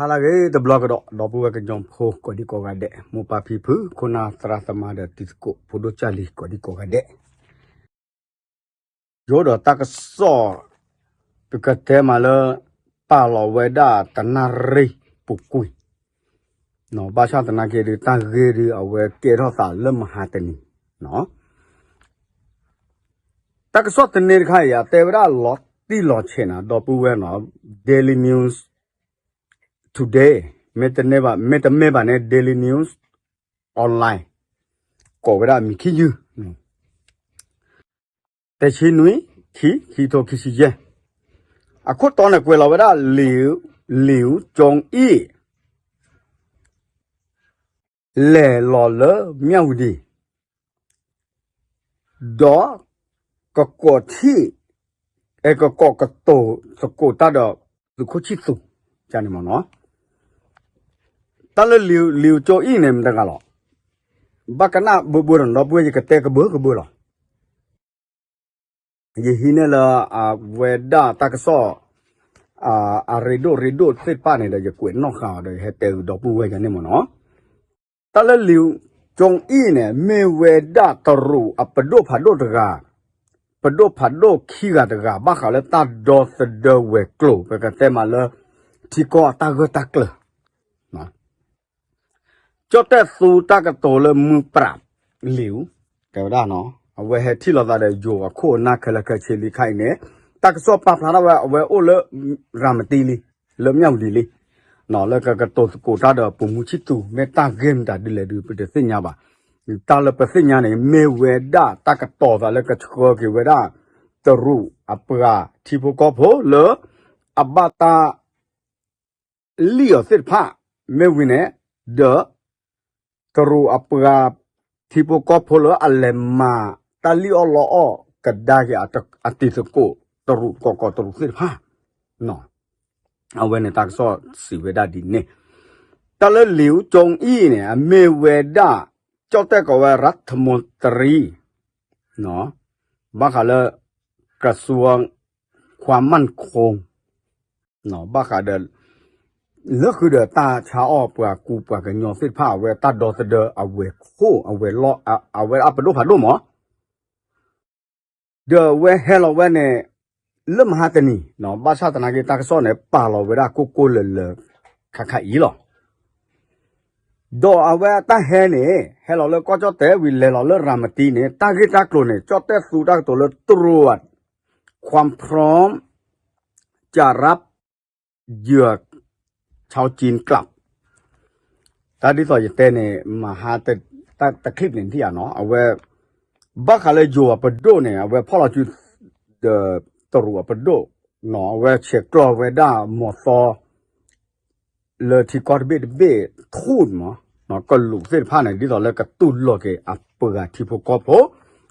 ဟါလၢအဂ့ၤတဘျီကဒီး ဒီပုၢ်ဝဲၢ်ကညီဖိကိးဒံကိးဂၤဒဲး, မိၢ်ပၢ်ဖံဖု ခိၣ်နၢ်သရၣ်သမါဒီးတံၤသကိးဖိဒိၣ်ကၢ်လံၤကိးဒံကိးဂၤဒဲး, ယအိၣ်ဒီးတၢ်ကစီၣ် ပကတဲမးလၢ ပာ်လီၤဝဲဒၣ်တနၣ်ရံၣ်ပူၤကွံာ်, ဘၣ်ဆၣ်သနာ်က့ဒုး တၢ်ဂ့ၢ်ဒုးအဝဲကဲထီၣ်သးလၢမဟါတနံၤ တၢ်ကစီၣ်တန့ၢ်တခါအံၤ အတဲဝဲဒၣ်လီၤတံၢ်လီၤဆဲးနၤ ဒီပုၢ်ဝဲၢ်နီၤ, Daily News Today, မ့တမ့ၢ်ဘၣ်, မ့တမ့ၢ်ဘၣ်န့ၣ် Daily News Online, ကိးဝဲဒၣ်မံၤခံယုၢ်, တဆံနွံ, ခံ, ခံထိခံဆံယဲၢ်, အခိၣ်တီန့ၣ်ကွဲးလီၤဝဲဒၣ် လံာ်, လံာ်ကၠိအံၣ် လဲၤလီၤလၢမၠၣ်ဝတံၤ ဒီးကကိးထံၣ်, အဲ ကကိးကတိၤသကိးတၢ်ဒီး သုးခိၣ်ဆံၣ်သူး, န့ၣ်မ့ၢ်နီၤ, တၢ်လၢလံာ်, လံာ်ကၠိအံၣ်န့ၣ်မတၤတဂၤလီၤ, ဘၣ်ကနၣ်ဘၢဘၢဒီး ဒီပုၢ်ဝဲၢ် ယကတဲကဘၢကဘၢလီၤ. ယဟံးန့ၢ်လၢအဝဲဒၣ်တၢ်ကစီၣ် အရ့ဒိၣ်ရ့ဒိၣ်သ့ၣ်တဖၣ်န့ၣ်ဒီး ယကွဲးနီၣ်ဃာ်အီၤဒီး ယဟဲတဲဒီပုၢ်ဝဲၢ်ယၤန့ၣ်မ့ၢ်နီၤ, တၢ်လၢလံာ်ကၠိအံၣ်န့ၣ် မ့ၢ်ဝဲဒၣ်တရူးအပဒိၣ်ဖးဒိၣ်တဂၤ, ပဒိၣ်ဖးဒိၣ်ခံဂၤတဂၤ ဘၣ်ဃးလၢတၢ်ဒီသဒၢဝဲၤကျိၤ ပကတဲမးလၢ ထံကီၢ်အတၢ်ဂၢၢ်တၢ်ကျၢၤ ကၠီၣ်တဲၣ်သူတၢ်ကတိၤလၢမုၢ်ပြးလံာ်, တဲဝဲဒၣ်နီၤ, အဝဲဟဲထံၣ်လိာ်သးဒီးယိၤအခိၣ်အနၢ်ခဲလၢာ်ခဲဆ့လံခါအံၤန့ၣ်, တၢ်ကစီၣ်ပာ်ဖျါထီၣ်ဝဲ အဝဲအိၣ်လၢရၤမတံလံ, လၢမၠၣ်ဝတံၤလံ, လၢကကတိၤသကိးတၢ်ဒီးပိာ်မုၣ်ဆံၣ်သူး မ့ၢ်တၢ်ဂ့ၢ်မတၤဒ်လဲၣ်ဒုး ပတသ့ၣ်ညါဘၣ်. တၢ်လၢပသ့ၣ်ညါန့ၣ် မ့ၢ်ဝဲဒၣ်တၢ်ကတိၤသးလၢကဆှၢက့ၤဝဲဒၣ် တရူးအပှၤထံဖိကီၢ်ဖိလၢ အဘၣ်တၢ် လံၣ်အီၤသ့ၣ်တဖၣ် မ့ၢ်ဝံၤန့ၣ်, ဒီး တရူးအပှၤထံဖိကီၢ်ဖိလၢအလဲၤမၤတၢ်လံၣ်အီၣ်လီအီၣ်ကဒါက့ၤ အတံၤသကိးတရူး ကီၢ်ကီၢ်တရူးသ့ၣ်တဖၣ်, အဝဲန့ၣ်တၢ်ကစီၣ်စံးဝဲဒၣ်ဒ်န့ၣ်, တၢ်လၢလံာ်ကၠိအံၣ်န့ၣ် အမ့ၢ်ဝဲဒၣ် ကၠီၣ်တဲၣ်ကိးဝဲ ရးထမူတရံ ဘၣ်ဃးလၢ ကစူၤခွါမၢၣ်ခိ ဘၣ်ဃးဒီး လၢဃုာ်ဒီးတၢ်ဆါအီၣ်ပှၤကူပှၤကညီသ့ၣ်တဖၣ် အဝဲတၢ်ဒီသဒၢအဝဲၤခိၣ် အဝဲၤလီၢ် အဝဲအပဒိၣ်ဖးဒိၣ်မး ဒီးအဝဲဟဲလီၤဝဲန့ၣ် လၢမဟါတနံၤ ဘၣ်ဆၣ်သနာ်က့ တၢ်ကစီၣ်န့ၣ် ပာ်လီၤဝဲဒၣ်ကိၢ်ကိၢ်လၢၤလၢၤ ခါခါအံၤလီၤ. ဒီးအဝဲအတၢ်ဟဲန့ၣ် ဟဲလီၤလၢကီၢ်ကၠီၣ်တဲၣ်ဝံၤ လဲၤလီၤလၢရၤမတံန့ၣ် တၢ်ဂ့ၢ်တၢ်ကျိၤန့ၣ် ကၠီၣ်တဲၣ်သူတၢ်ကတိၤလၢ ตรวจความพร้อม จะรับเหยื่อ ชาวจีนกลับ တၢ်ဒ်သိးယတဲန့ၣ် မဟါ တၢ်တ clip န့ၣ် ထံၣ်ဧါနီၤ အဝဲ ဘၣ်ဃးလၢယိၤအပဒိၣ်န့ၣ် အဝဲဖီၣ်လီၤစု ဒီးတရူးအပဒိၣ်နီၤ အဝဲဆဲးကျိးဝဲဒၣ်မီၤသီ လၢထံကီၢ်တဘ့ၣ်တဘ့ၣ် ထူၣ်မး ကလူးသ့ၣ်တဖၣ်န့ၣ် ဒ်သိးလၢကတူၢ်လိာ်က့ၤအပှၤထံဖိကီၢ်ဖိ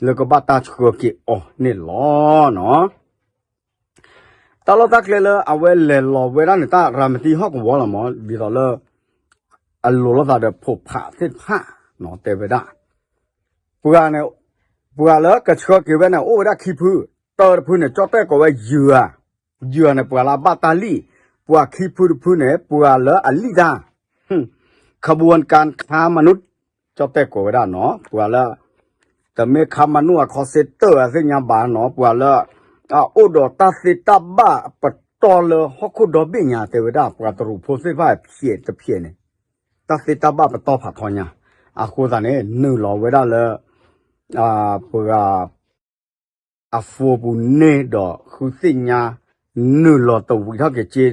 လၢကဘၣ်တၢ်ဆှၢက့ၤအီၤန့ၣ်လီၤနီၤ. တၢ်လီၢ်တၢ်ကျဲလၢအဝဲလဲၤလီၤဝဲဒၣ်န့ၣ် တၢ်ရၤမတံဟီၣ်ကဝီၤလီၤမး ဒ်သိးလၢ အလိၤလိာ်သးဒီးဖိးဖးသ့ၣ်တဖၣ် တဲဝဲဒၣ် ပှၤန့ၣ် ပှၤလၢကဆှၢက့ၤဝဲန့ၣ် အိၣ်ဝဲဒၣ်ခံဖု, တၢတဖုန့ၣ် ကၠီၣ်တဲၣ်ကိးဝဲယၢၤ, ယၢၤန့ၣ် ပှၤလၢအဘၣ်တၢ်လံၣ်, ပှၤခံဖုတဖုန့ၣ် ပှၤလၢအလံၣ်တၢ် ขบวนการค้ามนุษย์ ကၠီၣ်တဲၣ်ကိးဝဲဒၣ်နီၤ ပှၤလၢ တမ့ၢ် ခါမနု အခီစ့တၢၣ် အသ့ၣ်ညါဘၣ်နီၤ ပှၤလၢ အအိၣ်ဒီးတၢ်သ့တၢ်ဘၣ်ပတီၢ်လၢဟီၣ်ခိၣ်ဒီဘ့ၣ်ညါ တဲဝဲဒၣ် ပှၤတရူးဖိသ့ၣ်တဖၣ်ဖျဲးတဖျဲးန့ၣ် တၢ်သ့တၢ်ဘၣ်ပတီၢ်ဖးထီညါ အဃိသတးန့ၣ် နုာ်လီၤဝဲဒၣ်လၢ ပှၤ အဖိပူၤန့ၣ်ဒီးဃုသ့ၣ်ညါ နုာ်လီၤတဝံးထီၣ်က့ၤက့ၤ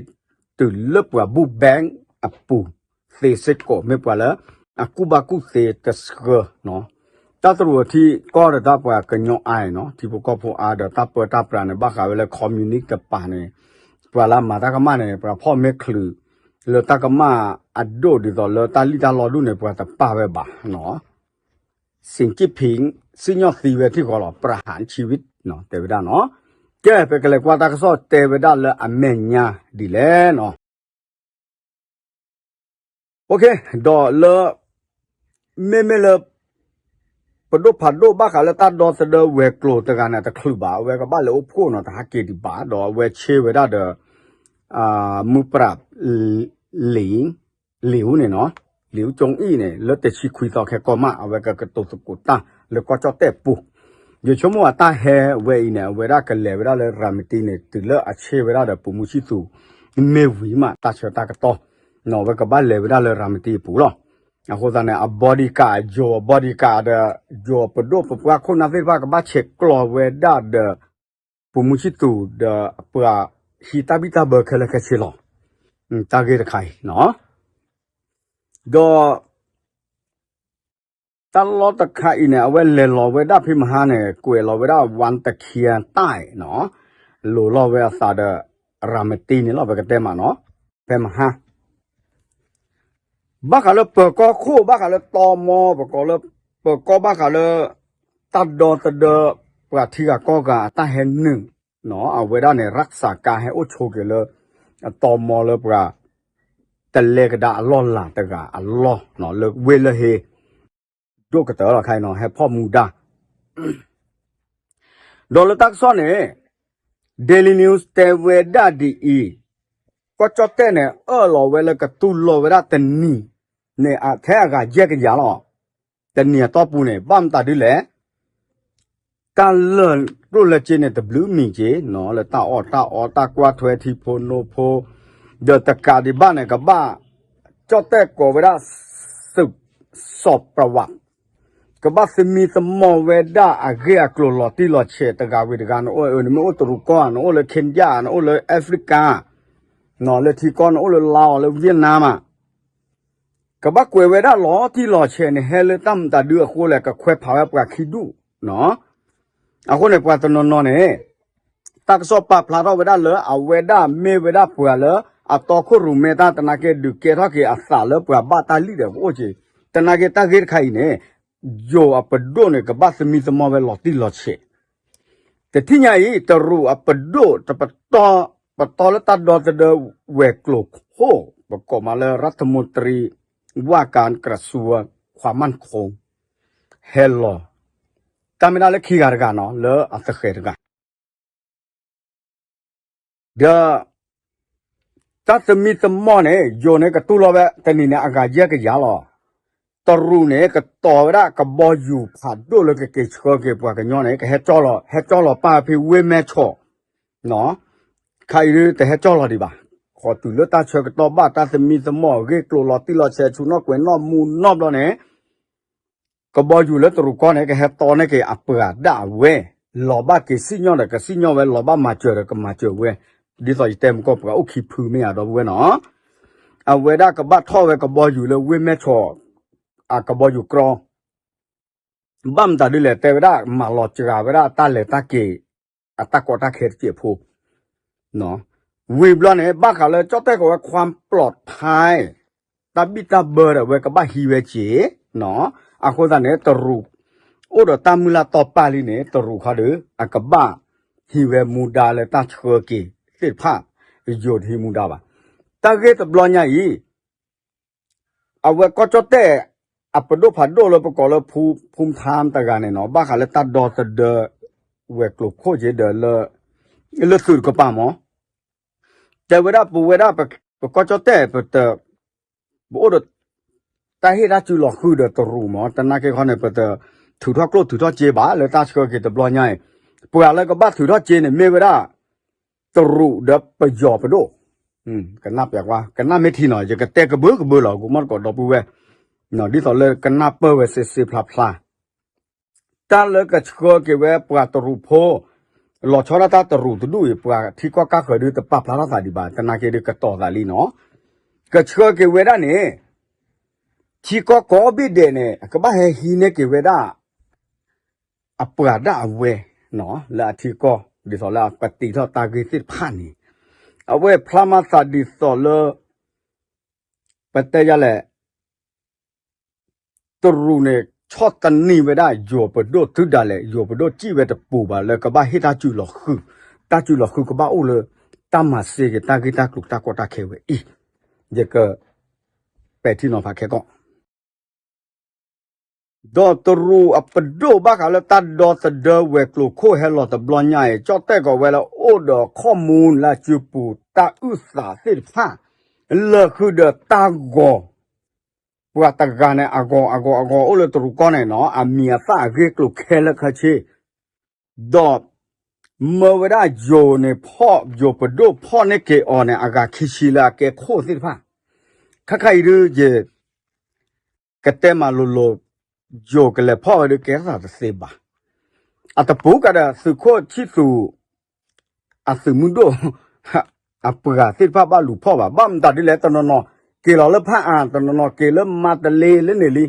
တုၤလၢပှၤဘူၣ်ဘဲအပူၤသ့စ့ၢ်ကီး မ့ၢ်ပှၤလၢ အကူၣ်ဘၣ်ကူၣ်သ့တဆှၢနီၤ တၢ်တရူးအထံကီၢ်ဒီးတၢ်ပှၤကညီအါအံၤနီၤ ထံဖိကီၢ်ဖိအါဒီးတၢ်ပၢတၢ်ပြးန့ၣ် ဘၣ်ဃးဝဲလၢ communist တပၤန့ၣ် ပှၤလၢအမၤတၢ်ကမၣ်န့ၣ် ပှၤဖီၣ်မ့ၢ်ချုး လၢတၢ်ကမၣ်အဒိၣ်ဒ်သိးလၢတၢ်လံၣ်တၢ်လီဒူၣ်န့ၣ် ပှၤတပာ်ဝဲဘၣ်နီၤ စံၣ်ကံၣ်ဖံး စံၣ်ညီၣ်သံဝဲထံၣ်ဃီလီၤ ပြၢဟၣ်ဆံဝံၣ် တဲဝဲဒၣ်နီၤ ကဲ ပကလဲၤကွၢ်တၢ်ကစီၣ်တဲဝဲဒၣ်လၢအမဲာ်ညါဒ်လဲၣ်နီၤ ဒီးလၢ မ့မ့ၢ်လၢ ပဒိၣ်ဖးဒိၣ်ဘၣ်ဃးလၢတၢ်ဒီသဒၢဝဲၤကျိၤတဂၤန့ၣ် တချုးဘၣ် အဝဲကဘၣ်လဲၤအိၣ်ဖှိၣ်နီၤ တဟးက့ၤဒံးဘၣ် ဒီးအဝဲဆ့ဝဲဒၣ်ဒီး မုၢ်ပြး လံာ် လံာ်အူန့ၣ်နီၤ, လံာ်အူကၠိအံၣ်န့ၣ် လၢတဆံခွံသီခဲကိးမး အဝဲကကတိၤသကိးတၢ်လၢကီၢ်ကၠီၣ်တဲၣ်ပူၤ, ယဆိကမိၣ်အတၢ်ဟဲဝဲအံၤန့ၣ် အဝဲဒၣ်ကလဲၤဝဲဒၣ်လၢရၤမတံန့ၣ် တုၤလၢအဆ့ဝဲဒၣ်ဒီးပိာ်မုၣ်ဆံသူး မ့ၢ်ဝံၤမး တၢ်ဆၢတၢ်ကတီၢ် နီၤ အဝဲကဘၣ်လဲၤဝဲဒၣ်လၢရၤမတံအပူၤလီၤ. အဃိသတးန့ၣ် အ bodyguard အ Joe အ bodyguard ဒီး Joe အပဒိၣ်ပပှၢ်ခိၣ်နၢ်သ့ၣ်တဖၣ်ကဘၣ်ဆဲးကျိးဝဲဒၣ်ဒီး ပိာ်မုၣ်ဆံသူးဒီးပှၤဟံးတၢ်ဘံၣ်တၢ်ဘၢခဲလၢာ်ခဲဆ့လီၤ. တၢ်ဂ့ၢ်တခါအံၤနီၤ, ဒီး တၢ်လီၢ်တခါအံၤန့ၣ် အဝဲလဲၤလီၤဝဲဒၣ်ဖဲမဟါန့ၣ် ကွဲးလီၤဝဲဒၣ်ဝၣ်တခံတၢ်နီၤ, လိၤလီၤဝဲအသးဒီး ရၤမတံန့ၣ်လီၤ ပကတဲမးနီၤ, ဖဲမဟါ ဘၣ်ဃးလၢပၢၤကီၢ်ခိၣ် ဘၣ်ဃးလၢတီမီ ပကိးလၢ ပၢၤကီၢ်ဘၣ်ဃးလၢ တၢ်ဒီသဒၢ ပှၤထံဂၤကီၢ်ဂၤအတၢ်ဟဲနုာ်နီၤ အဝဲဒၣ်န့ၣ် ရၣ်စၢကါဟဲအိၣ်ဆိးက့ၤလၢ အတီမီလၢပှၤ တလဲကဒါအလီၢ်လၤတဂၤအလီၢ်နီၤ လၢဝ့ၢ်လၢဟ့ ဒိၣ်ကတၢၢ်လီၤခါအံၤနီၤ ဟဲဖီၣ်မူဒါ ဒီးလၢတၢ်ကစီၣ်န့ၣ် Daily News တဲဝဲဒၣ်ဒ်အံၤ, ကီၢ်ကၠီၣ်တဲၣ်န့ၣ် အၢၣ်လီၤဝဲလၢကတူၢ်လိာ်ဝဲဒၣ်တနံၤန့ၣ် ထဲအဂၤယဲၢ်ကယၤလီၤ. တနံၤအတီၢ်ပူၤန့ၣ် ဘၣ်မတၤဒ်လဲၣ် တၢ်လၢာ်ကျိၣ်လၢာ်စ့န့ၣ် တဘျုးမံၤက့ၤနီၤ လၢတၢ်အီၣ်တၢ်အီ တၢ်ကွၢ်ထွဲထံဖိနိဖိ ဒီးတကးဒံးဘၣ်န့ၣ် ကဘၣ် ကၠီၣ်တဲၣ်ကိးဝဲဒၣ် သုးစီၤပြဝး ကဘၣ်သမံသမိးဝဲဒၣ်အဂ့ၢ်အကျိၤလီၤတံၢ်လီၤဆဲး တဂၤဝံၤတဂၤ နအိၣ်အၢ နမ့ၢ်အိၣ်တရူးကီၢ် နအိၣ်လၢ Kenya နအိၣ်လၢ Africa နီၤ လၢထံကီၢ် နအိၣ်လၢ Laos လၢ Vietnam မး ကဘၣ်ကွဲးဝဲဒၣ်လီၤတံၢ်လီၤဆဲးန့ၣ် ဟဲလၢတၢ်မတၤဒုအဃိလဲၣ် ကခွဲးဖးဝဲပှၤခံဒူၣ်နီၤ. အဃိန့ၣ် ပှၤတနီၤနီၤန့ၣ် တၢ်ကစီၣ်ပာ်ဖျါထီၣ်ဝဲဒၣ်လၢ အဝဲဒၣ်မ့ၢ်ဝဲဒၣ်ပှၤလၢ အတီခိၣ်ရိၣ်မဲတၢ် သနာ်က့ဒုးကဲထီၣ်က့ၤအသးလၢပှၤဘၣ်တၢ်လံၣ်ဒီးကအိၣ်က့ၤ သနာ်က့တၢ်ဂ့ၢ်တခါအံၤန့ၣ် ယိၤအပဒိၣ်န့ၣ် ကဘၣ်သမံသမိးဝဲလီၤတံၢ်လီၤဆဲး တထံၣ်ညါအံၤ တရူးအပဒိၣ်တပတီၢ် ပတီၢ်လၢတၢ်ဒီသဒၢဝဲၤကျိၤခိၣ် ပကိးမးလၢ ရၣ်ထမူတရံ ဝၣ်ကၣ်ကရၣ်စူဝဲ ခွါမၣ်ခိ ဟဲလီၤ တၢ်မ့ၢ်ဒၣ်လၢခံဂၤတဂၤနီၤ လၢအသဃဲၤတဂၤ ဒီး တၢ်သမံသမိးန့ၣ် ယိၤန့ၣ်ကတူၢ်လိာ်ဝဲ တနံၤန့ၣ် အဂၤယဲၢ်ကယၤလီၤ. တရူးန့ၣ် ကတီၤဝဲဒၣ်ကဘီယူၤဖးဒိၣ်လၢကက့ၤဆှၢက့ၤပှၤကညီန့ၣ် ကဟဲကၠီၣ်လီၤ ဟဲကၠီၣ်လီၤပၢ်ဖဲဝ့ၢ်မဲၢ်ဆီး ခါအံၤတဟဲကၠီၣ်လီၤဒံးဘၣ်. ခီတုၤလၢတၢ်ဆၢကတီၢ်ဘၣ် တၢ်သမံသမိးအဂ့ၢ်ကျိၤလီၤတံၢ်လီၤဆဲး ဆူၣ်နီၣ်ကွဲးနီၣ်မူနီၣ်ဘျီန့ၣ် ကဘီယူၤလၢတရူးကီၢ်န့ၣ် ကဟဲတီန့ၢ်က့ၤအပှၤဒၣ်ဝဲ လီၤဘၣ်က့ၤစံၣ်ညီၣ်ဒီးကစံၣ်ညီၣ်ဝဲ လီၤဘၣ်မၤစၢၤဒီးကမၤစၢၤဝဲ, ဒ်သိးယတဲမုၢ်ကီၢ်ပှၤအိၣ်ခံဖုမ့ၢ်ဧါ ဒီပုၢ်ဝဲၢ်နီၤ, အဝဲဒၣ်ကဘၣ်ထီၣ်ဝဲကဘီယူၤလၢဝ့ၢ်မဲၢ်ဆီး အကဘီယူၤကြီ ဘၣ်မတၤဒ်လဲၣ် တဲဝဲဒၣ် မၤလီၤစှၤဝဲဒၣ်တၢ်လဲၤတၢ်က့ၤ အတၢ်ကီတၢ်ခဲတစဲးဖိ ဝံၤဘျီန့ၣ် ဘၣ်ဃးလၢကၠီၣ်တဲၣ်ကိးဝဲ ความปลอดภัย တၢ်ဘံၣ်တၢ်ဘၢဒီး အဝဲကဘၣ်ဟံးဝဲက့ၤ အဃိသတးန့ၣ် တရူး အိၣ်ဒီးတၢ်မုၢ်လၢ်တီပာ်လံန့ၣ် တရူးခီဒီး အကဘၣ်ဟံးဝဲမူဒါလၢတၢ်ဆှၢက့ၤသ့ၣ်တဖၣ် ယိၤတဟံးမူဒါဘၣ်. တၢ်ဂ့ၢ်တဘျီညါအံၤ အဝဲကီၢ်ကၠီၣ်တဲၣ် အပဒိၣ်ဖးဒိၣ်လၢပကိးလၢ ဖူမထါတဂၤန့ၣ်နီၤ ဘၣ်ဃးလၢတၢ်ဒီသဒၢ ဝဲၤကျိၤခိၣ်က့ၤဒီးလၢ လၢသုးတကပၤမး တဲဝဲဒၣ်ပဝဲဒၣ် ပကီၢ်ကၠီၣ်တဲၣ် ပတ ပအိၣ်ဒီး တၢ်ဟ့ၣ်တၢ်စုလီၤဃုာ်ဒီးတရူးမး တနာ်က့ခီန့ၣ် ပတထုးထီၣ်ကျိၣ်ထုးထီၣ်စ့ဘၣ် လၢတၢ်ဆှၢက့ၤတဘျီညါအံၤ ပှၤလၢကဘၣ်ထုးထီၣ်စ့န့ၣ် မ့ၢ်ဝဲဒၣ် တရူးဒီးပယီၤပဒိၣ် ကနၣ်ပျးကွၢ် ကနၣ်မ့ၢ်ထံနီၤ ယကတဲကဘၢကဘၢလီၤ ကမီၣ်တကိးဒီပုၢ်ဝဲၢ် ဒ်သိးလၢကနၢ်ပၢၢ်ဝဲစ့စ့ဖျါဖျါ တၢ်လၢကဆှၢက့ၤဝဲပှၤတရူးဖိ လီၤဆီဒၣ်တၢ်တရူးတဒူၣ်အံၤ ပှၤထံကီၢ်ကၢ်ဃၢၤဒုတပာ်ဖျါထီၣ်သးဒံးဘၣ် တနာ်က့ဒုကတီၤသးလံနီၤ ကဆှၢက့ၤဝဲဒၣ်န့ၣ် ထံကီၢ်ကိးဘ့ၣ်ဒဲးန့ၣ် အကဘၣ်ဟဲဟံးန့ၢ်က့ၤဝဲဒၣ် အပှၤဒၣ်အဝဲ လၢအထံကီၢ် ဒ်သိးလၢအကတ့ထီၣ်တၢ်ဂ့ၢ်သ့ၣ်တဖၣ်န့ၣ် အဝဲဖျါမၤသးဒ်သိးလၢ ပတဲယၤလဲၣ် တရူးန့ၣ် ဆီၣ်သနံးဝဲဒၣ် ယိၤပဒိၣ်တုၤဒၣ်လဲာ် ယိၤပဒိၣ်စံၣ်ဝဲတပူၤဘၣ်လၢကဘၣ်ဟ့ၣ်တၢ်စုလီၤဃုာ် တၢ်စုလီၤဃုာ်ကဘၣ်အိၣ်လၢ တၢ်မၤစ့က့ၤတၢ်ဂ့ၢ်တၢ်ကျိၤတၢ်ကီတၢ်ခဲဝဲအံၤ ယက ပဲာ်ထံနီၤဖးခဲကီၢ် ဒီးတရူးအပဒိၣ်ဘၣ်ဃးလၢတၢ်ဒီသဒၢဝဲၤကျိၤခိၣ်ဟဲလီၤတဘျီညါအံၤ ကၠီၣ်တဲၣ်ကီးဝဲလၢအိၣ်ဒီးခီၣ်မူလၢစုပူၤတၢ်အုၣ်သးသ့ၣ်တဖၣ် လၢာ်ဃုာ်ဒီးတၢ်ဂီၤ, ပှၤတဂၤန့ၣ် အဂီၤအဂီၤအဂီၤအိၣ်လၢတရူးကီၢ်န့ၣ်နီၤ, အမံၤအသၣ်အဂ့ၢ်ကျိၤခဲလၢာ်ခဲဆ့, ဒီး မၢဝဲဒၣ်ယိၤန့ၣ်ဖီၣ်, ယိၤပဒိၣ်ဖီၣ်န့ၢ်က့ၤအီၤန့ၣ် အဂၤခံဆံလၢအကဲခိၣ်သ့ၣ်တဖၣ်, ခါခါအံၤဒုးယ ကတဲမၤလိၤလိၤ, ယိၤကလဲၤဖီၣ်ဝဲဒုးကဲသးတသ့ဘၣ်. အတပူၤကဒီးသုးခိၣ်ဆံၣ်သူး အသုးမုၢ်ဒိၣ် အပှၤသ့ၣ်တဖၣ်ဘၣ်လူၤဖီၣ်ဘၣ်. ဘၣ်မတၤဒ်လဲၣ် တနီၤနီၤ က့ၤလီၤလၢဖးအါ, တနီၤနီၤက့ၤလၢမါတလ့လၢန့ၣ်လံ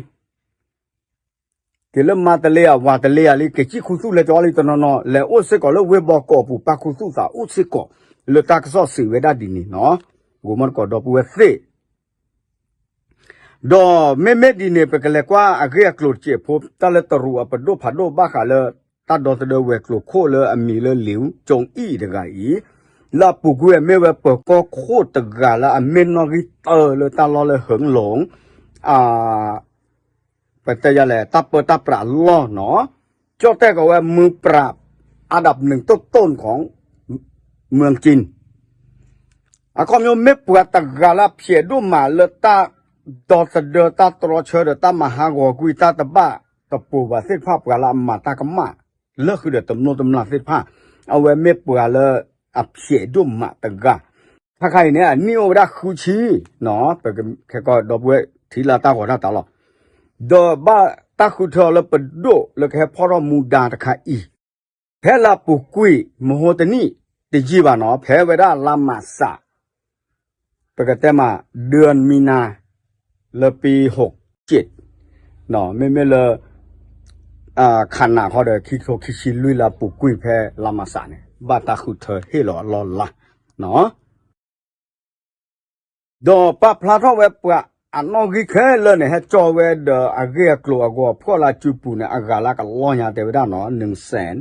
က့ၤလၢမါတလ့ဧါ ဝၤတလ့ဧါလံ, က့ၤစံၣ်ခူသူၣ်လၢကၠီလံ, တနီၤနီၤ လဲၤအိၣ်စ့ၢ်ကီးလၢဝ့ၢ်ဘီကီးအပူၤ ပာ်ခူသူၣ်သးအိၣ်စ့ၢ်ကီး, လၢတၢ်ကစီၣ်စံးဝဲဒၣ်ဒ်န့ၣ်နီၤ, ဂိၤမီၢ်တကိးဒီပုၢ်ဝဲၢ်သ့ၣ်. ဒီးမ့မ့ၢ်ဒ်န့ၣ် ပကလဲၤကွၢ်အဂ့ၢ်အကျိၤတစဲးဖိ တၢ်လၢတရူးအပဒိၣ်ဖးဒိၣ်ဘၣ်ဃးလၢ တၢ်ဒီသဒၢဝဲၤကျိၤခိၣ်လၢအမံၤလၢ လံကၠိအံၣ်တဂၤအံၤ, လၢအပူၤကွံာ်အမ့ၢ်ဝဲပၢၤကီၢ်ခိၣ်တဂၤလၢအမ့ၢ်နီၣ်ဂံၢ်တၢလၢတၢ်လီၢ်လၢဟၢလီၤ ပတဲယလဲၣ် တၢ်ပၢတၢ်ပြးအလီၢ်နီၤ, ကၠီၣ်တဲၣ်ကီးဝဲမုၢ်ပြး อันดับหนึ่งต้นๆของเมืองจีน အခီပညီမ့ၢ်ပှၤတဂၤလၢအဖျဲးဒိၣ်မးလၢတၢ်ဒီသဒၢတၢ်တြီဆၢဒီး တၢ်မၤဟးဂီၤကွံာ်တၢ်တဘၣ်တပိၤဘၣ်သ့ၣ်တဖၣ် ပှၤလၢအမၤတၢ်ကမၣ် လၢဃုာ်ဒီးတမျိၢ်တမျာ်သ့ၣ်တဖၣ်, အဝဲမ့ၢ်ပှၤလၢအဖျဲးဒိၣ်မးတဂၤ, ခါခါအံၤန့ၣ် အနံၣ်အိၣ်ဝဲဒၣ်ဃုဆံ, ပခဲကီးဒီပုၢ်ဝဲၢ်ထံၣ်လၢတၢ်ဂီၤတၢ်တၢ်လီၤ, ဒီးဘၣ်တၢ်ဃုထၢအီၤလၢပဒိၣ်လၢကဟဲဖီၣ်ထီၣ်မူဒါတခါအံၤ, ဖဲလၢအပူၤကွံာ် မဟိတနံၣ်တယံာ်ဘၣ်နီၤ ဖဲဝဲဒၣ်လါမးစး ပကတဲမး เดือนมีนา လၢပံ หกเจ็ด မ့မ့ၢ်လၢ ခးနးခီဒီး ခံကထိခံဆံလွံၢ်လၢအပူၤကွံာ်ဖဲလါမးစးန့ၣ် ဘၣ်တၢ်ဃုထၢဟ့ၣ်လီၤအလီၢ်လၢ် ဒီးပာ်ဖျါထီၣ်ဝဲပှၤအနီၣ်ဂံၢ်ခဲလၢာ်န့ၣ် ဟဲကၠီဝဲဒီးအဂ့ၢ်အကျိၤအဂီၤဖှီၣ်လၢအစုပူၤန့ၣ် အဂၤလၢကလီညါတဲဝဲဒၣ်နီၤ နုၣ်စဲၣ်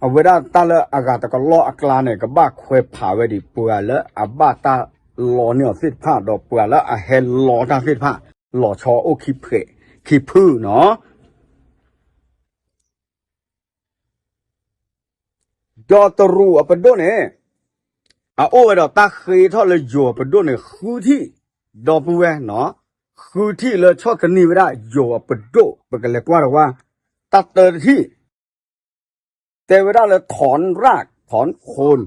အဝဲဒၣ်တၢ်လၢအဂၤတကလီၢ်အကျါန့ၣ် ကဘၣ်ခွဲးဖးဝဲဒံး ပှၤလၢအဘၣ်တၢ်လီန့ၢ်အီၤသ့ၣ်တဖၣ် ဒီးပှၤလၢအဟဲလီတၢ်သ့ၣ်တဖၣ် လီၤဆီအိၣ်ခံဖု, ခံဖုနီၤ ဒီးတရူးအပဒိၣ်န့ၣ် အအိၣ်ဝဲဒီး တၢ်ဃ့ထီၣ်လၢယိၤအပဒိၣ်န့ၣ် ဃုထံၣ်, ဒီပုၢ်ဝဲၢ်နီၤ, ဃုထံၣ်လၢဆီၣ်သနံးဝဲဒၣ်ယိၤအပဒိၣ် ပကလဲၤကွၢ်ဒီးဝဲ, တၢ်တၢတထံၣ် တဲဝဲဒၣ်လၢ ถอนรากถอนโคน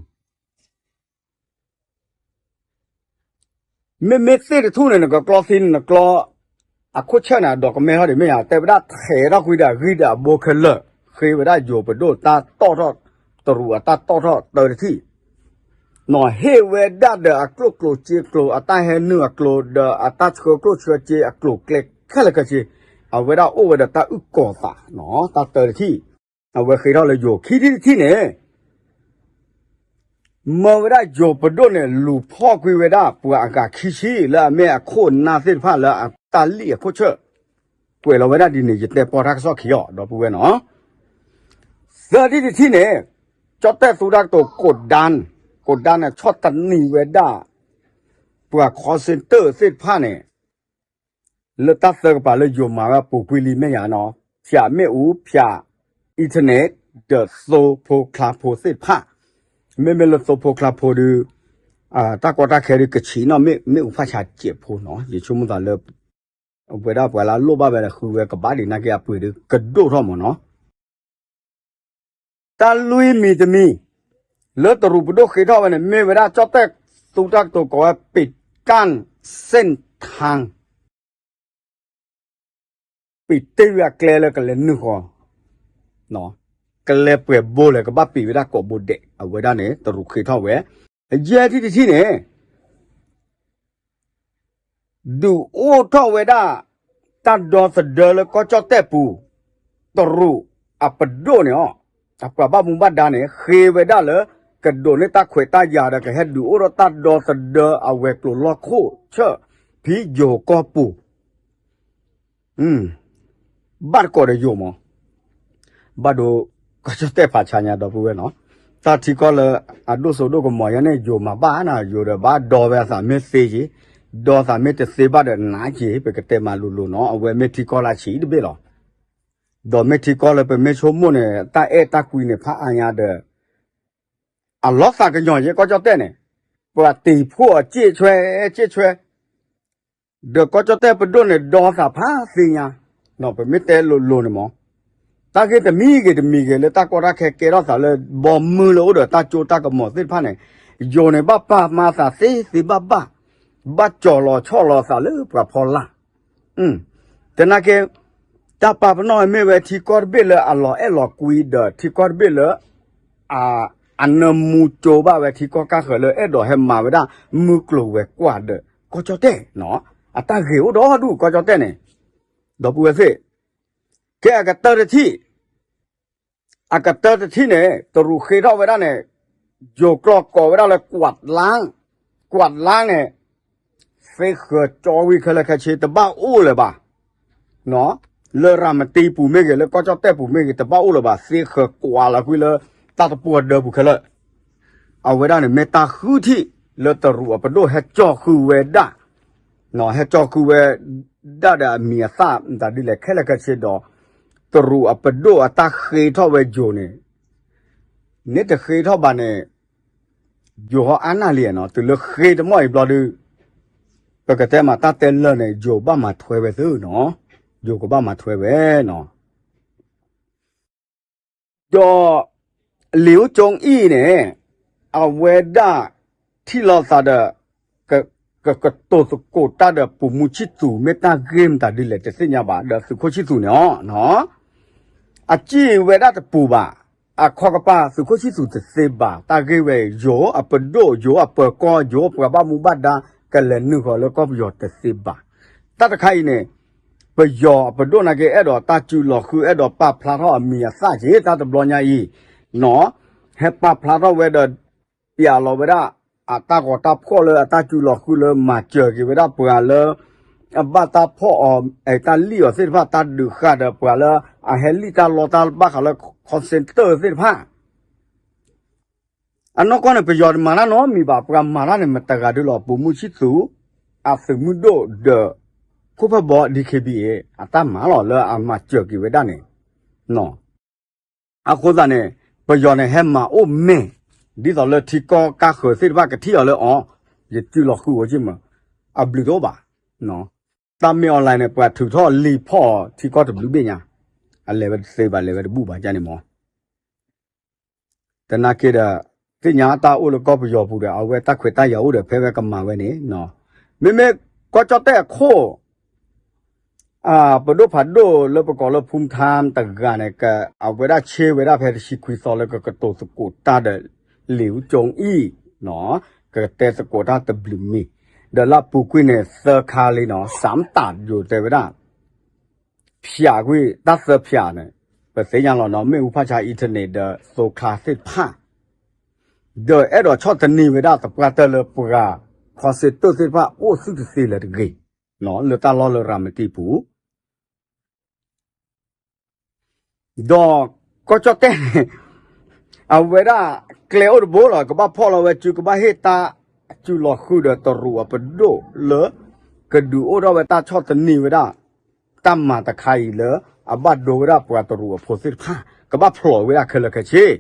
မ့မ့ၢ်သ့ၣ်တထူၣ်န့ၣ် နကကျီသံန့ၣ် နကျီ အခိၣ်ဆၢၣ်န့ၣ် အဒိးကမဲထီၣ်ဒံးမ့ၢ်ဧါ, တဲဝဲဒၣ်ထဲးထီၣ်ကွံာ်ဒီးအဂံၢ်ဒီးအဘိခဲလၢာ်, ဃ့ဝဲဒၣ်ယိၤပဒိၣ်တၢ်တီၣ်ထီၣ်, တရူးအတၢ်တီၣ်ထီၣ်တၢတထံၣ်, နီၤဟ့ၣ်ဝဲဒၣ်ဒီးအကျိၣ်ကျိၤစ့ကျိၤ အတၢ်ဟဲနုာ်အကျိၤ ဒီးအတၢ်ဆှၢကျိၣ်ဆှၢစ့အကျိၤကျဲခဲလၢာ်ခဲဆ့, အဝဲဒၣ်အိၣ်ဝဲဒီးတၢ်အုၣ်ကီၤသးနီၤ, တၢ်တၢတထံၣ်, အဝဲဃ့ထီၣ်လၢယိၤ ခံထံၣ်တထံၣ်န့ၣ် မၢဝဲဒၣ်ယိၤပဒိၣ်န့ၣ် လူၤဖီၣ်ကွံာ်ဝဲဒၣ်ပှၤအဂၤခံဆံ လၢအမ့ၢ်အခိၣ်အနၢ်သ့ၣ်တဖၣ်လၢအတၢ်လံၣ်အခိၣ်ဆၢၣ်, ကွဲးလီၤဝဲဒၣ်ဒ်န့ၣ် ယတဲပီၢ်တၢ်ကစီၣ်ခံအီၤ ဒီပုၢ်ဝဲၢ်နီၤ. သၢထံၣ်တထံၣ်န့ၣ် ကၠီၣ်တဲၣ်သူတၢ်ကတိၤ ကိးဒၣ်, ကိးဒၣ်န့ၣ် ဆီၣ်သနံးဝဲဒၣ် ပှၤ call center သ့ၣ်တဖၣ်န့ၣ် လၢတၢ်သၢကပၤလၢယိၤမၤဝဲအပူၤကွံာ်လံမ့ၢ်ယါနီၤ, ဖၠးမ့ၣ်အူ, ဖၠး internet ဒီးသိဖိကျါဖိသ့ၣ်တဖၣ်, မ့မ့ၢ်လၢသိဖိကျါဖိဒုး, တၢ်ကီတၢ်ခဲဒုးကဆံးနီၣ်မ့ၣ်အူဖးဆါစဲးဖိနီၤ, ယဆိကမိၣ်သးလၢ ဝဲဒၣ်ပှၤလၢအလိၣ်ဘၣ်ဝဲဒီးဃုဝဲကဘၣ်ဒံးနာ်က့အပှ့ၤဒုးကဒိၣ်ထီၣ်မးနီၤ. တၢ်လွံၢ်မံၤတမံၤ လၢတရူးပဒိၣ်ဃ့ထီၣ်ဝဲန့ၣ် မ့ၢ်ဝဲဒၣ်ကၠီၣ်တဲၣ်သူတၢ်ကတိၤကိးဝဲ ပ့းကၣ်စ့ၣ်ထၣ်, ပ့းတ့ၢ်ဝဲအကျဲလၢကလဲၤနုာ်ဃီၤ, ကလဲၤပှဲၤဘိလဲၣ် ကဘၣ်ပ့ၤဝဲဒၣ်ကိးဘိဒဲး အဝဲဒၣ်န့ၣ် တရူးဃ့ထီၣ်ဝဲ, ယဲၢ်ထံၣ်တထံၣ်န့ၣ် ဒုးအိၣ်ထီၣ်ဝဲဒၣ် တၢ်ဒီသဒၢလၢကီၢ်ကၠီၣ်တဲၣ်ပူၤ, တရူးအပဒိၣ်န့ၣ်အီၤ, အပှၤဘၣ်မူဘၣ်ဒါန့ၣ် ဃ့ဝဲဒၣ်လၢ ကဒိးန့ၢ်တၢ်ခွဲးတၢ်ယာ်ဒီး ကဟဲဒုးအိၣ်ထီၣ်တၢ်ဒီသဒၢအဝဲၤကျိၤလီၢ်ခိၣ်ဆၢၣ် ဖဲယိၤကီၢ်ပူၤ ဘၣ်တကိးဒီးယိၤမး, ဘၣ်ဒိ ကီၢ်ကၠီၣ်တဲၣ်ဖးဆါညါဒီပုၢ်ဝဲၢ်နီၤ, တၢ်ထံကီၢ်လၢအဒိၣ်စိဒိၣ်ကမီၤယါန့ၣ် ယိၤမၤဘၣ်နၤ, ယိၤဒီးဘၣ်ဒီဝဲအသးမ့ၢ်သ့က့ၤ, ဒီသးမ့ၢ်တသ့ဘၣ်ဒီးနးက့ၤ, ပကတဲမၤလိၤလိၤနီၤ, အဝဲမ့ၢ်ထံကီၢ်လၢဆံးတဘ့ၣ်လီၤ. ဒီးမ့ၢ်ထံကီၢ်လၢပမ့ၢ်ဆိကမိၣ်န့ၣ် တၢ်အဲၣ်တၢ်ကွံန့ၣ် ဖးအါညါဒီး အလီၤသးကညီၤယဲၢ်ကီၢ်ကၠီၣ်တဲၣ်န့ၣ်, ပှၤတ့ၢ်ဖှိၣ်အီၤ စ့ၣ်ဆွဲ စ့ၣ်ဆွဲ ဒီးကီၢ်ကၠီၣ်တဲၣ်ပဒိၣ်န့ၣ် ဒီသးဖးသ့ၣ်ညါ, ပမ့ၢ်တဲလိၤလိၤန့ၣ်မး, တၢ်ဂ့ၢ်တမံၤဂ့ၤတမံၤဂ့ၤ လၢတၢ်ကီတၢ်ခဲကဲထီၣ်သးလၢ ဘီမုၢ်လၢအိၣ်ဒီးတၢ်ကၠိတၢ်ကမီၤသ့ၣ်တဖၣ်န့ၣ်, ယိၤန့ၣ် ဘၣ်ပာ်မၤသးသ့သ့ဘၣ်ဘၣ်, ဘၣ်ကၠီၤလီၤဆီၣ်လီၤသးလၢပှၤဖီလာ် သနာ်က့ တၢ်ပာ်ပနီၣ်မ့ၢ်ဝဲထံကီၢ်တဘ့ၣ်လၢအလီၤအဲၣ်လီၤကွံဒီး ထံကီၢ်တဘ့ၣ်လၢ အ အနၢမူကၠိဘၣ်ဝဲ ထံကီၢ်ကၢ်ဃၢၤလၢအဲၣ်ဒိးဟဲမၤဝဲဒၣ် မုၢ်ကျိၤဝဲၤကွာ်ဒီးကီၢ်ကၠီၣ်တဲၣ်နီၤ, အတၢ်ဂ့ၤအိၣ်ဒီဒူၣ်ကီၢ်ကၠီၣ်တဲၣ်န့ၣ်, ဒီပုၢ်ဝဲၢ်သ့ၣ်, ကဲအကတၢၢ်တထံၣ် အကတၢၢ်တထံၣ်န့ၣ် တရူးဃ့ထီၣ်ဝဲဒၣ်န့ၣ်, ယိၤကျိာ်ကိးဝဲဒၣ်လၢ ကွးလါ, ကွးလါန့ၣ် သ့ဃၢၤကၠီဝံၤခဲလၢာ်ခဲဆ့ တဘၣ်အိၣ်လၢၤဘၣ်, လၢရၤမတံပူၤမ့ၢ်ဂ့ၤ လၢကီၢ်ကၠီၣ်တဲၣ်ပူၤမ့ၢ်ဂ့ၤ တဘၣ်အိၣ်လၢၤဘၣ် သ့ဃၢၤကွးလီၤကွံာ်လၢ တၢ်တပှီၤဒၢပူၤခဲလၢာ်, အဝဲဒၣ်န့ၣ်မ့ၢ်တၢ်ဃုထံၣ် လၢတရူးအပဒိၣ်ဟဲကၠီဃုာ်ဝဲဒၣ် ဟဲကၠီဃုာ်ဝဲဒၣ်ဒီးအမံၤအသၣ် မတၤဒ်လဲၣ်ခဲလၢာ်ခဲဆ့ဒီး တရူးအပဒိၣ်အတၢ်ဃ့ထီၣ်ဝဲယိၤန့ၣ်, န့ၣ်တဃ့ထီၣ်ဘၣ်န့ၣ် ယိၤဟီအါနၢ်လံနီၤ တုၤလၢဃ့တမီၢ်အံၤဘျီဒုး, ပကတဲမးတၢ်တဲလၢာ်န့ၣ် ယိၤဘၣ်မၤထွဲဝဲသုနီၤ, ယိၤကဘၣ်မၤထွဲဝဲနီၤ ဒီး လံာ်အူကၠိအံၤန့ၣ် အဝဲဒၣ်ထံၣ်လိာ်သးဒီး ကကတိၤသကိးတၢ်ဒီးပိာ်မုၣ်ဆံၣ်သူး မ့ၢ်တၢ်ဂ့ၢ်မတၤဒ်လဲၣ်တသ့ၣ်ညါဘၣ် ဒီးသုးခိၣ်ဆံၣ်သူးန့ၣ်အီၤ, အစံၣ်ဝဲဒၣ်တပူၤဘၣ်, အခီကပၤသုးခိၣ်ဆံၣ်သူးတသ့ဘၣ် တၢ်ဂ့ၢ်ဝဲ ယိၤအပဒိၣ် ယိၤအပၢၤကီၢ် ယိၤပှၤဘၣ်မူဘၣ်ဒါ ကလဲၤနုာ်ဃီၤလၢကီၢ်ပယီၤတသ့ဘၣ်, တၢ်တခါအံၤန့ၣ် ပယီၤအပဒိၣ်နာ်က့ အဲၣ်ဒိးတၢ်စုလီၤဃု အဲၣ်ဒိးပာ်ဖျါထီၣ်အမံၤအသၣ်က့ၤ တၢ်တဘျီညါအံၤ, နီၤ, ဟဲပာ်ဖျါထီၣ်ဝဲဒီး ပျးလီၤဝဲဒၣ် အတၢ်ဂီၤတၢ်ဖှီၣ်လၢအတၢ်စုလီၤဃုလၢမၤစၢၤက့ၤဝဲဒၣ်ပှၤလၢ အဘၣ်တၢ်ဖီၣ်အီၤ တၢ်လံၣ်အီၤသ့ၣ်တဖၣ် တၢ်ဒုးဃာ်ဒီးပှၤလၢ အဟဲလံၣ်တၢ်လီတၢ်ဘၣ်ဃးလၢ call center သ့ၣ်တဖၣ် အနီၢ်ကီၢ်န့ၣ် ပယီၤတမၤတၢ်နီတမံၤဘၣ် ပှၤမၤတၢ်န့ၣ် မတၤတဂၤဒုလီၤ ပိာ်မုၣ်ဆံၣ်သူး အသုးမုၢ်ဒိၣ်ဒီး ခိၣ်ဖၢၣ်ဘီ DKBA အတၢ်မၤလီၤလၢအမၤစၢၤက့ၤဝဲဒၣ်န့ၣ်, အဃိသတးန့ၣ် ပယီၤန့ၣ်ဟဲမၤအိၣ်မဲာ် ဒ်သိးလၢထံကီၢ်ကၢ်ဃၢၤသ့ၣ်တဖၣ်ကထံၣ်အီၤလၢအီၤ ယစုလီၤဃုာ်အိၣ်က့မး အဘျုးတအိၣ်ဘၣ်, တၢ်မ့ၢ် online န့ၣ် ပှၤထုးထီၣ်လံာ်ဖီၣ်အီၤထံကီၢ်တဘျုးဘ့ၣ်ညါ, အလဲၤဝဲတသ့ဘၣ် လဲၤဝဲတဘူၣ်ဘၣ်န့ၣ်မး သနာ်က့ဒီး သ့ၣ်ညါတၢ်အိၣ်လၢကီၢ်ပယီၤပူၤဒီး အဝဲတၢ်ခွဲးတၢ်ယာ်အိၣ်ဒီး ဖဲဝဲကမၤဝဲန့ၣ်, မ့မ့ၢ်ကီၢ်ကၠီၣ်တဲၣ်အခိၣ် ပဒိၣ်ဖးဒိၣ်လၢပကိးလၢ ဖူထါ တဂၤန့ၣ် အဝဲဒၣ်ဆ့ဝဲဒၣ်ဖဲတဆံခွံသီလၢကကတိၤသကိးတၢ်ဒီး လံာ်အူကၠိအံၤ, ကတဲသကိးတၢ်တဘျုးမံၤ, ဒီးလၢအပူၤကွံာ်န့ၣ် သၢခါလံနီၤ စၢမ်တၢ်ယိၤတဲဝဲဒၣ် ဖၠးကွံာ် တၢ်သၢဖၠးန့ၣ် ပသ့ၣ်ညါလီၤနီၤ မ့ၣ်အူဖၣ်ဆါ internet ဒီးသိချါသ့ၣ်တဖၣ်, ဒီးအဲၣ်ဒိးဆီၣ်သနံးဝဲဒၣ်သပှၢ်တၢၢ်လၢပှၤ call center သ့ၣ်တဖၣ်အိၣ်သုတသ့လၢၤတဂ့ၤ, လၢတၢ်လီၢ်လၢရၤမတံပူၤ ဒီးကီၢ်ကၠီၣ်တဲၣ်န့ၣ် အဝဲဒၣ်ကျဲအိၣ်တဘိလီၤ ကဘၣ်ဖီၣ်လီၤဝဲစု ကဘၣ်ဟ့ၣ်တၢ်စုလီၤဃုာ်ဒီးတရူးအပဒိၣ်လၢ ကဒုးအိၣ်ထီၣ်ဝဲတၢ်ဆီၣ်သနံးဝဲဒၣ် တၢ်မၤတခါအံၤလၢ အဘၣ်ဒိဝဲဒၣ်ပှၤတရူးအဖိသ့ၣ်တဖၣ် ကဘၣ်ဖျိးဝဲဒၣ်ခဲလၢာ်ခဲဆ့, ဒ်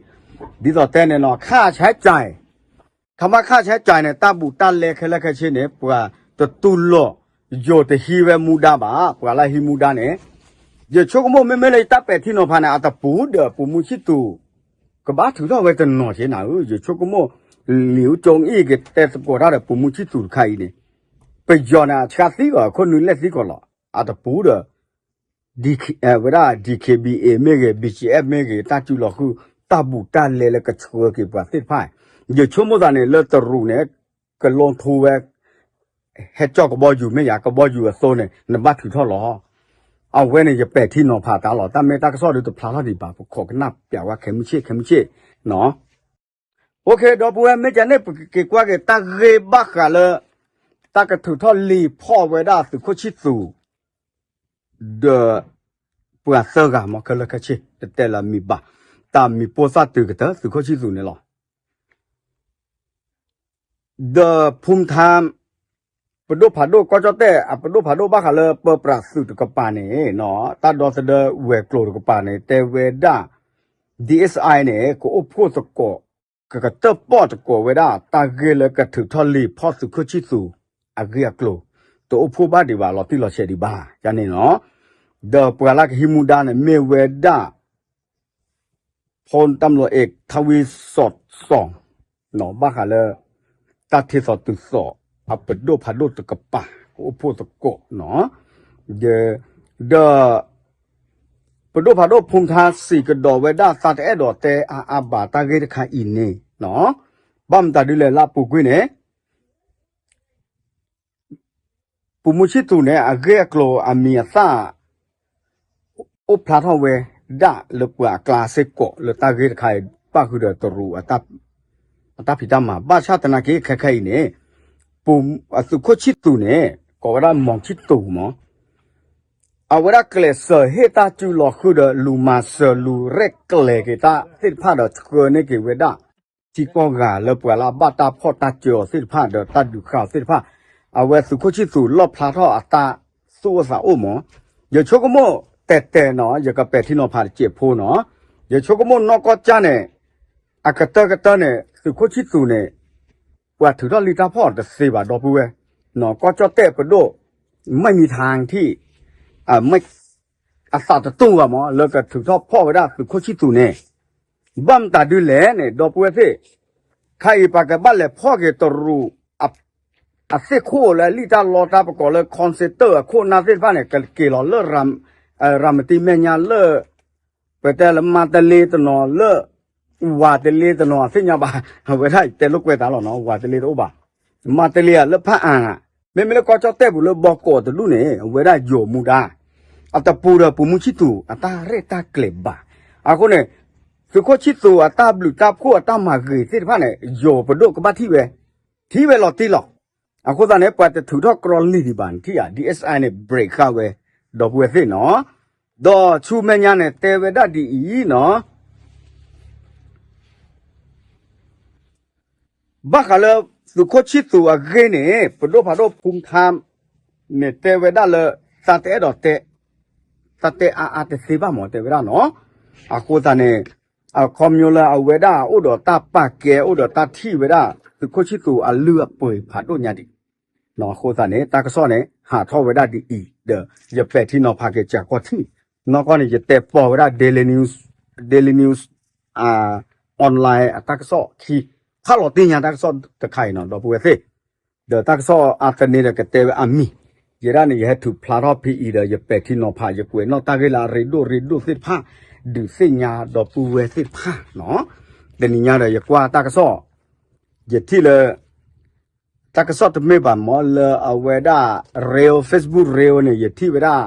သိးတဲန့ၣ်နီၤ ခါဆဲကၠဲး ခါမးခါဆဲကၠဲးန့ၣ် တၢ်ဘူးတၢ်လဲခဲလၢာ်ခဲဆ့န့ၣ် ပှၤတတူၢ်လိာ် ယိၤတဟံးဝဲမူဒါဘၣ် ပှၤလၢဟံးမူဒါန့ၣ်, ယဆိကမိၣ်မ့မ့ၢ်လၢယတၢ်ပဲာ်ထံနီၤဖးန့ၣ် အတပူၤဒီးပိာ်မုၣ်ဆံၣ်သူး ကဘၣ်ထုးထီၣ်ဝဲတနီၤက့နၤဧၢ, ယဆိကမိၣ် လံာ်အူကၠိအံၤကတဲသကိးတၢ်ဒီးပိာ်မုၣ်ဆံၣ်သူးတခါအံၤန့ၣ်, ပယီၤန့ၣ် အဆှၢသံဂီၤ အခိၣ်နွံလဲၢ်သံကီးလီၤ အတပူၤဒီး ဝဲဒၣ် DKBA မ့ၢ်ဂ့ၤ BGF မ့ၢ်ဂ့ၤ တၢ်စုလီၤဃုာ် တၢ်ဘူးတၢ်လဲလၢကဆှၢက့ၤပှၤသ့ၣ်တဖၣ်, ယဆိကမိၣ်သးန့ၣ် လၢတရူးန့ၣ် ကလီထူဝဲ ဟဲကၠီၣ်ကဘီယူၤမ့ၢ်ယၤ ကဘီယူၤအသိးန့ၣ် နဘၣ်ထုးထီၣ်လီၤ. အဝဲန့ၣ် ယပဲာ်ထံနီၤဖးတၢ်လီၤ. တၢ်မ့ၢ်တၢ်ကစီၣ်ဒုးတဖျါထီၣ်ဒံးဘၣ် ပခိးကနၣ်ပျးဝဲခဲမုၢ်ဆ့ၣ်ခဲမုၢ်ဆ့ၣ်နီၤ. အိၣ်ခ့ ဒီပုၢ်ဝဲၢ် မ့ၢ်ကန့ၣ် ပကက့ၤကွၢ်က့ၤ တၢ်ဂ့ၢ်ဘၣ်ဃးလၢ တၢ်ကထုးထီၣ်လံာ်ဖီၣ်ဝဲဒၣ်သုးခိၣ်ဆံၣ်သူး ဒီး ပှၤသၢဂၤမ့ၢ်ခဲလၢာ်ခဲဆ့ တတဲလၢအမံၤဘၣ်, တၢ်မံၤပိၢ်သၣ်တုၤကတၢၢ် သုးခိၣ်ဆံၣ်သူးန့ၣ်လီၤ. ဒီးဖူထါ ပဒိၣ်ဖးဒိၣ် ကီၢ်ကၠီၣ်တဲၣ် အပဒိၣ်ဖးဒိၣ်ဘၣ်ဃးလၢပၢပြးသုးတကပၤန့ၣ် တၢ်ဒီသဒၢဝဲၤကျိၤတကပၤန့ၣ် တဲဝဲဒၣ် DSI န့ၣ် ကအိၣ်ဖှိၣ်သကိး ကကတၢၢ်ပီၣ်တကိးဝဲဒၣ် တၢ်ဂ့ၢ်လၢကထုးထီၣ်လံာ်ဖီၣ်သုးခိၣ်ဆံၣ်သူးအဂ့ၢ်အကျိၤ တအိၣ်ဖှိၣ်ဘၣ်ဒံးဘၣ် လီၤတံၢ်လီၤဆဲးဒံးဘၣ် ယန့ၣ်လီၤ. ဒီးပှၤလၢကဟံးမူဒါန့ၣ် မ့ၢ်ဝဲဒၣ် ဖီတၢ်မလီၤအဲၣ် ထါဝံစီၣ်စီၣ် ဘၣ်ဃးလၢ တၢ်ထံၣ်သိးတုၤသိး အပဒိၣ်ဖးဒိၣ်တကပၤ ကအိၣ်ဖှိၣ်သကိးနီၤ, ဒီး ပဒိၣ်ဖးဒိၣ်ဖူထါစံးကဒီးဝဲဒၣ် သးတအဲၣ်ဒိးတဲအါအါဘၣ်တၢ်ဂ့ၢ်တခါအံၤန့ၣ်နီၤ, ဘၣ်မတၤဒ်လဲၣ်လၢအပူၤကွံာ်န့ၣ် ပူၤမူဆံၣ်သူးန့ၣ် အဂ့ၢ်အကျိၤအမံၤအသၣ် အိၣ်ဖျါထီၣ်ဝဲဒၣ်လၢပှၤအကျါစ့ၢ်ကီး လၢတၢ်ဂ့ၢ်တခါအံၤ ပၣ်ဃုာ်ဒီးတရူး အတၢ်ဖံးတၢ်မၤ ဘၣ်ဆၣ်သနာ်က့ခဲခဲအံၤန့ၣ် သုးခိၣ်ဆံၣ်သူးန့ၣ် ကိးဝဲဒၣ်မီၤဆံၣ်သူးမး အဝဲဒၣ်ကျဲးစၢးဟ့ၣ်တၢ်စုလီၤဃုာ်ဒီး လူၤမၤစၢၤလူၤရဲၣ်ကျဲၤက့ၤတၢ်သ့ၣ်တဖၣ်ဒီး ဆှၢန့ၢ်က့ၤဝဲဒၣ် ထံကီၢ်ဂၤလၢပှၤလၢအဘၣ်တၢ်ဖီၣ်တၢ်စၢၤအီၤသ့ၣ်တဖၣ် ဒီးတၢ်ဒုးဃာ်အီၤသ့ၣ်တဖၣ်, အဝဲသုးခိၣ်ဆံၣ်သူးလီၣ်ဖျါထီၣ်အတၢ်သူၣ်အိၣ်သးအိၣ်မး, ယဆိကမိၣ်တဲာ်တဲာ်နီၤ ယကပဲာ်ထံနီၤဖးတစဲးဖိနီၤ, ယဆိကမိၣ်နီၢ်ကီၢ်ကၠၢ်န့ၣ် အကတၢၢ်ကတၢၢ်န့ၣ် သုးခိၣ်ဆံၣ်သူးန့ၣ် ပှၤထုးထီၣ်လံာ်တၢ်ဖီၣ်တသ့ဘၣ်ဒီပုၢ်ဝဲၢ်, ကီၢ်ကၠီၣ်တဲၣ်ပဒိၣ် မ့ၢ်မံၤထါထံၣ် အသးတတူၢ်ဘၣ်မး လၢကထုးထီၣ်ဖီၣ်ဝဲဒၣ်သုးခိၣ်ဆံၣ်သူးန့ၣ်, ဘၣ်မတၤဒ်လဲၣ်န့ၣ် ဒီပုၢ်ဝဲၢ်သ့ၣ်, ခါအံၤပှၤကဘၣ်လဲၤဖီၣ်က့ၤတရူး အသ့ၣ်ခိၣ်လၢလံာ်တၢ်လီတၢ်ပကိးလၢ concentrate အခိၣ်အနၢ်သ့ၣ်တဖၣ်န့ၣ် ကက့ၤလီၤလၢ ရၤမတံမဲာ်ညါလၢ ပတဲလၢမါတလ့တနီၤလၢ ဝၤတလ့တနီၤသ့ၣ်ညါဘၣ်, အဝဲဒၣ်တဲလိာ်ကွဲးသးလီၤနီၤ ဝၤတလ့တအိၣ်ဘၣ်, မါတလ့ဧါလၢဖးအၣ်ဧါ, မ့မ့ၢ်လၢကီၢ်ကၠီၣ်တဲၣ်ပူၤလၢဘီကီးတဒူၣ်န့ၣ် အဝဲဒၣ်ယိၤမူဒါ, အတပူၤဒီးပူၤမူဆံၣ်သူးအတၢ်ရဲၣ်တၢ်ကျဲၤဘၣ်, အဃိန့ၣ် သုးခိၣ်ဆံၣ်သူးအတၢ်ဘျုးတၢ်ဖှိၣ်အတၢ်မၤဂ့ၤသ့ၣ်တဖၣ်န့ၣ် ယိၤပဒိၣ်ကဘၣ်ထံၣ်ဝဲ, ထံၣ်ဝဲလီၤတံၢ်လီၤ, အဃိသတးန့ၣ် ပှၤတထုးထီၣ်ကြီလံာ်ဒံးဘၣ်န့ၣ်ထံၣ်ဧါ, DSI န့ၣ် break ဃာ်ဝဲ, ဒီပုၢ်ဝဲၢ်သ့ၣ်နီၤ, ဒီးဆူမဲာ်ညါန့ၣ် တဲဝဲဒၣ်ဒ်အံၤနီၤ ဘၣ်ဃးလၢသုးခိၣ်ဆံၣ်သူးအဂ့ၢ်န့ၣ် ပဒိၣ်ဖးဒိၣ်ဖူထါန့ၣ်တဲဝဲဒၣ်လၢ သးတအဲၣ်ဒိးတဲ, သးတဲအါအါတသ့ဘၣ်မး တဲဝဲဒၣ်နီၤ, အဃိသတးန့ၣ် အခီပညီလၢအဝဲဒၣ်အိၣ်ဒီးတၢ်ပာ်ကဲ အိၣ်ဒီးတၢ်ထံၣ်ဝဲဒၣ် သုးခိၣ်ဆံၣ်သူးအလုၢ်အပှ့ၤဖးဒိၣ်ညါဒံး အဃိသတးန့ၣ် တၢ်ကစီၣ်န့ၣ် ဟးထီၣ်ဝဲဒၣ်ဒ်အံၤ ဒီးယပဲာ်ထံနီၤဖးက့ၤစှၤကီၢ်ထံၣ်, နီၢ်ကီၢ်န့ၣ် ယတဲပီၢ်ဝဲဒၣ် Daily News, Daily News, အ online အတၢ်ကစီၣ်ခံ, ဖးလီၤတ့ၢ်ညါတၢ်ကစီၣ်တခါအံၤနီၤ ဒီပုၢ်ဝဲၢ်သ့ၣ်, ဒီးတၢ်ကစီၣ်အါတန့ၢ်ဒီးကတဲဝဲအမံၤ, ယဲဒၣ်န့ၣ် ယဟဲထုးဖျါထီၣ်ဖဲအံၤဒီး ယပဲာ်ထံနီၤဖး ယကွဲးနီၣ်တၢ်ဂ့ၢ်လၢအရ့ဒိၣ်ရ့ဒိၣ်သ့ၣ်တဖၣ် ဒုးသ့ၣ်ညါဒီပုၢ်ဝဲၢ်သ့ၣ်တဖၣ်နီၤ, တနံၤညါဒီးယကွၢ်တၢ်ကစီၣ် ယထံၣ်လၢ တၢ်ကစီၣ်တမ့ၢ်ဘၣ်မ့ၢ်လၢအဝဲဒၣ် reel, Facebook reel န့ၣ် ယထံၣ်ဝဲဒၣ်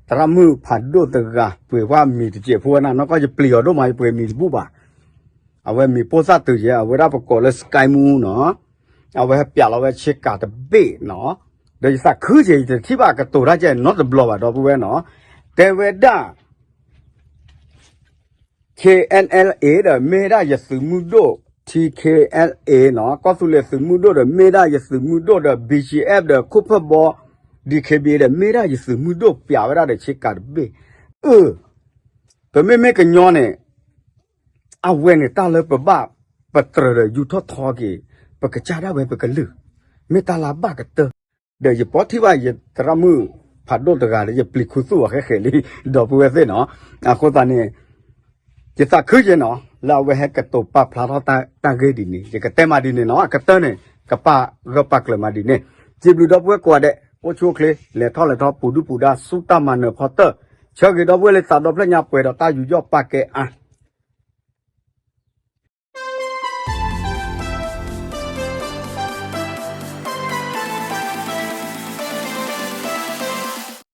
သရၣ်မုၣ်ဖးဒိၣ်တဂၤ ပှ့ၤကွၢ်မံၤတစဲးဖိဝဲန့ၣ် နီၢ်ကီၢ်ယပျံၤအီၤဒိၣ်မး ယပှ့ၤမံၤတဘူၣ်ဘၣ်, အဝဲမံၤပိၢ်သၣ်တုၤယဲ အဝဲဒၣ်ပကိးလၢ Sky Moo နီၤ, အဝဲဟဲပျးလီၤဝဲဆ့ကၤတဘ့ၣ်နီၤ, ဒီးယသးခုက့ၤ ယတထံၣ်ဘၣ်ကတိၤတၢ်ကဲနီတဘျီဘၣ် ဒီပုၢ်ဝဲၢ်နီၤ, တဲဝဲဒၣ် K N L A ဒီးမ့ၢ်ဒၣ်ယသုးမုၢ်ဒိၣ်, T K L A နီၤ, ကီၢ်သူလ့ၤသုးမုၢ်ဒိၣ်ဒီးမ့ၢ်ဒၣ်ယသုးမုၢ်ဒိၣ်ဒီး B G F ဒီးခိၣ်ဖၢၣ်ဘီ D K B A ဒီးမ့ၢ်ဒၣ်ယသုးမုၢ်ဒိၣ် ပျးဝဲဒၣ်ဒီးဆ့ကၤတဘ့ၣ်, အၢ ပမ့မ့ၢ်ကညီန့ၣ် အဝဲန့ၣ်တၢ်လၢပဘၣ်ပတြၢၤဒီးယူၤထီၣ်ထီက့ၤ ပကစၢ်ဒၣ်ဝဲပကလုၢ်, မ့ၢ်တၢ်လၢဘၣ်ကတၢၢ်, ဒီးယပိာ်ထံၣ်ဘၣ်ယသရၣ်မုၣ်ဖးဒိၣ်တဂၤဒီး ယပျံၤခူသူၣ်အီၤဃဲဃဲလံ ဒီပုၢ်ဝဲၢ်သ့ၣ်နီၤ, အဃိသတးန့ၣ် ယသးခုက့ၤနီၤ လၢအဝဲဟဲကတိၤပာ်ဖျါထီၣ်တၢ်ဂ့ၢ်ဒ်န့ၣ် ယကတဲမးဒ်န့ၣ်နီၤ, အကတၢၢ်န့ၣ် ကပာ်ဂၢၢ်ပာ်ကျၢၤမးဒ်န့ၣ်, စံးဘျုးဒီပုၢ်ဝဲၢ်ကိးဂၤဒဲး အိၣ်ဆူၣ်အိၣ်ချ့ လဲၤထီၣ်လဲၤထီ ပူၤဒုၣ်ပူၤဒါ ဆူတၢ်မၤနၢၤဖီတၢၢ်, ဆၢဂ့ၤဒီပုၢ်ဝဲၢ်လၢသးဒီဖျၢၣ်ညါပှဲၤဒီးတၢ်ယူးယီၣ်ပာ်ကဲအါ